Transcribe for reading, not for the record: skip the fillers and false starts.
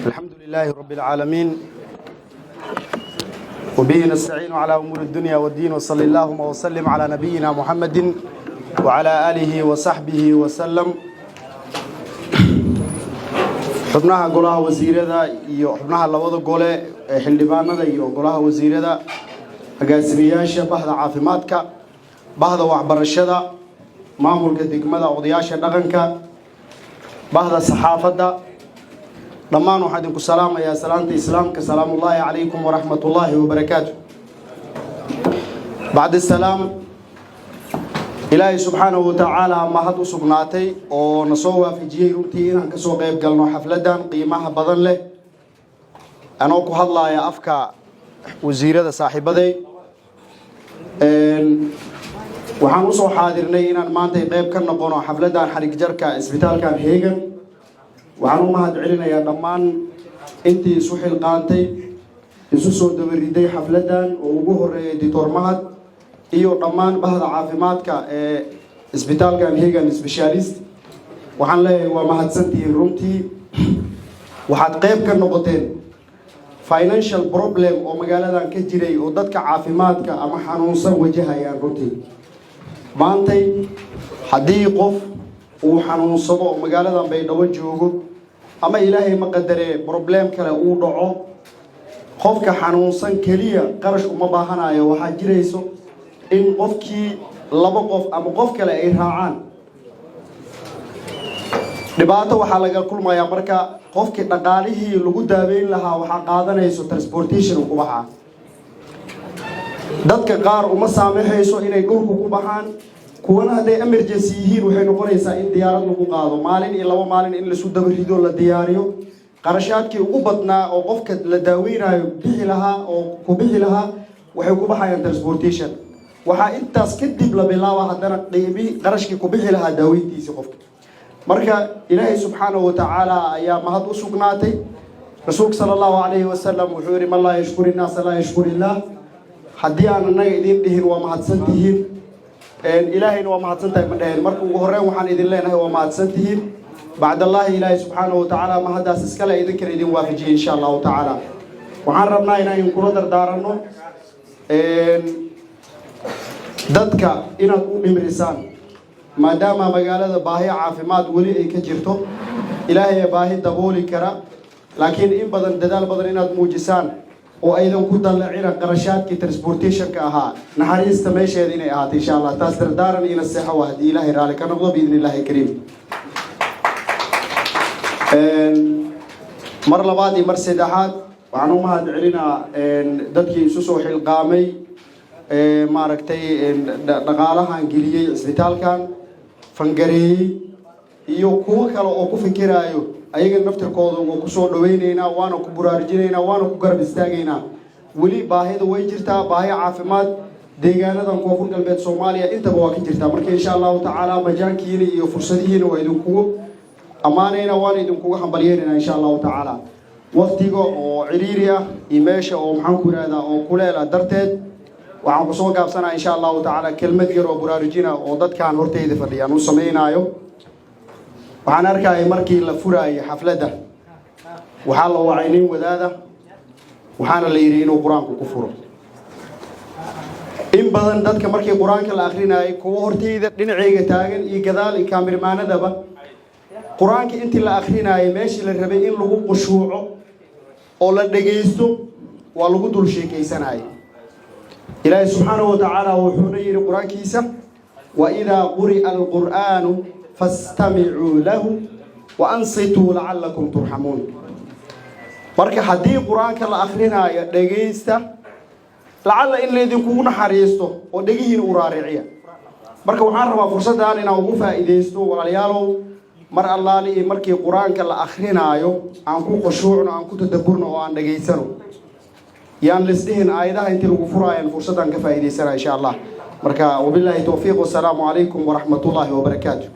الحمد لله رب العالمين، وبه نستعين على أمور الدنيا والدين، وصلى اللهم وسلم على نبينا محمد وعلى آله وصحبه وسلم. Xubnaha golaha wasiirada iyo xubnaha labada gole ee xildhibaanada iyo golaha wasiirada, agaasimayaasha, bahda caafimaadka, bahda waxbarashada, maamulka degmada, odayaasha dhaqanka, bahda saxaafadda, dhammaan waxaan idinku salaamayaa salaanta islaamka: salaamullaahi calaykum waraxmatullaahi wabarakaatu. Bacd salaam, Ilaahay subxaanahu watacaala mahad u sugnaatay oo na soo waafajiyey runtii inaan kasoo qayb galno xafladan qiimaha badan leh. Anoo ku hadlaaya afka wasiirada saaxiibaday, waxaan usoo xaadirnay inaan maantay qayb ka noqono xafladan xarig jarka isbitaalkan Heegan. Waxaan u mahad celinayaa dhammaan intii isu xilqaantay, isu soo dabariday xafladan, oo ugu horeeyay Doctor Mahad iyo dhammaan bahda caafimaadka ee isbitaalkan Hegan Specialist. Waxaan leeyahay waa mahadsantihiin. Runtii waxaad qayb ka noqoteen financial problem oo magaaladan ka jiray oo dadka caafimaadka ama xanuunsan wajahayaan. Runtii maantay haddii qof uu xanuunsado oo magaaladan Baydhabo joogo, ama Ilaahay ma qadaree problem kale uu dhaco, qofka xanuunsan keliya qarash uma baahanayo. Waxaa jirayso in qofkii laba qof ama qof kale ay raacaan. Dhibaato waxaa laga kulmayaa marka qofkii dhaqaalihii lagu daaweyn lahaa waxaa qaadanayso transportation ku baxaa. Dadka qaar uma saamaxayso inay dhulku ku baxaan, kuwana hadday emergency yihiin waxay noqonaysaa in diyaarad lagu qaado, maalin iyo 2 maalin in laisu daba rido, la diyaariyo. Qarashaadkii ugu badnaa oo qofka la daaweynayo bixi lahaa oo ku bixi lahaa waxay ku baxayaan transportation. Waxaa intaas kadib la bilaaba haddana qiimi qarashkii ku bixi lahaa daaweyntiisii qofka. Marka Ilaahay subxaanahu watacaala ayaa mahad u sugnaatay. Rasuulka sala Allahu calayhi wasalam wuxuu yidhi: "Man laa yashkur innaasa laa yashkur illaah." Haddii aan annaga idin dhihin "Waa mahadsan tihiin," Ilaahayna "Waa mahadsan tahay" ma dheheen. Marka ugu horreyn waxaan idin leenahay waa mahadsan tihiin. Bacdallaahi, Ilaahay subxaanahu watacaala mahaddaas iskale idinkana idin waafajiyey. Insha Allahu tacaala waxaan rabnaa inaan idinkula dardaaranno dadka inaad u dhimrisaan, maadaama magaalada baahi caafimaad weli ay ka jirto. Ilaahay baahi dabooli kara, laakiin in badan dadaal badan inaad muujisaan oo aydan ku dallacina qarashaadkii transportationka ahaa. Naxariista meesheeda inay ahaato, insha Allah. Taas dardaaran iyo naseexo waa, haddii Ilaahay raali ka noqdo, biidni Illaahi kariim. Mar labaad iyo mar saddexaad waxaan u mahad celinaa dadkii isu soo xilqaamay, maaragtay, dhaqaalahan geliyey cisbitaalkan, fangareeyey, iyo kuwo kale oo ku fikiraayo. Ayaga naftirkooda waa kusoo dhawaynaynaa, waana ku buraarujinaynaa, waana ku garab istaagaynaa. Weli baahida way jirtaa. Baahi caafimaad deegaanadan Koonfur Galbeed Soomaaliya intaba waa ka jirtaa. Marka insha Allahu tacaala majaankiina iyo fursadihiina waa idinkugu ammaanayna, waana idinkugu hambalyeynayna, insha Allahu tacaala. Waktiga oo ciriiri ah iyo meesha oo, maxaan ku yidhahdaa, oo kuleel ah darteed, waxaan kusoo gaabsanaa, insha Allahu tacaala, kelmad yar oo buraarujina oo dadkaan horteyda fadhiyaan u samaynaayo. Waxaan arkayay markii la furaayay xafladda, waxaa la wacay nin wadaada, waxaana la yidhi inuu qur-aanku ku furo. In badan dadka markii qur-aanka la akrinayay, kuwo horteyda dhinacayga taagan iyo gadaal iyo kaamirmaanadaba, qur-aanka intii la akrinayay, meeshii la rabay in lagu qushuuco oo la dhegaysto waa lagu dul sheekaysanayay. Ilaahay subxaanahu wa tacaala wuxuuna yidhi qur-aankiisa: "وإذا قرئ القرآن فاستمعوا له وأنصتوا لعلكم ترحمون." Marka haddii qur-aanka la akrinaayo, dhegaysta, lacalla in laydinkugu naxariisto, oo dhegihiina u raariciya. Marka waxaan rabaa fursaddan inaan ugu faa'iidaysto, walaalayaalow, mar allaali iyo markii qur-aanka la akrinaayo aan ku khushuucno, aan ku tadaburno oo aan dhegaysano. Yaan lisdhihin aayadaha intii lagu furaayan. Fursaddan ka faa'iidaysana, insha Allah. Marka wabilaahi towfiiq, wasalaamu calaykum waraxmatullaahi wabarakaatu.